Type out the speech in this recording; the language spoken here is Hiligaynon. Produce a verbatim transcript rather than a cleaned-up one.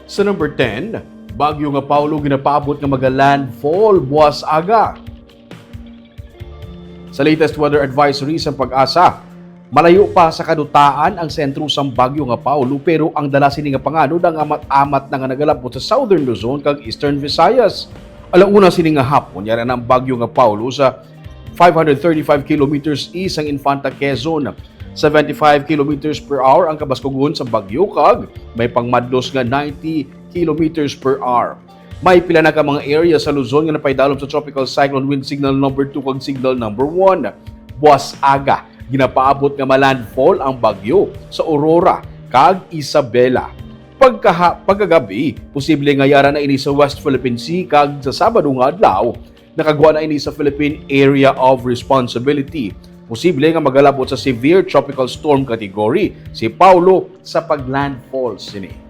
Sa number ten, bagyo nga Paolo ginapaabot nga magalandfall buwas aga. Sa latest weather advisory sang PAGASA, malayo pa sa kadutaan ang sentro sang bagyo nga Paolo, pero ang dala sini nga panganod ang amat-amat na nga nagalabot sa Southern Luzon kag Eastern Visayas. Ala una sini nga hapon, yara na ang bagyo nga Paolo sa five hundred thirty-five kilometers east sang Infanta, Quezon. Seventy-five kilometers per hour ang kabaskugon sa bagyo kag may pangmadlos nga ninety kilometers per hour. May pila na ka mga area sa Luzon nga napaidalom sa Tropical Cyclone Wind Signal number two kag Signal number one. Buwas aga, ginapaabot nga malandfall ang bagyo sa Aurora kag Isabela. Pagkaha, pagkagabi, posible nga yara na ini sa West Philippine Sea kag sa Sabado nga adlaw, nakagwa na ini sa Philippine Area of Responsibility. Posible nga magalabot sa severe tropical storm category si Paolo sa paglandfall sini.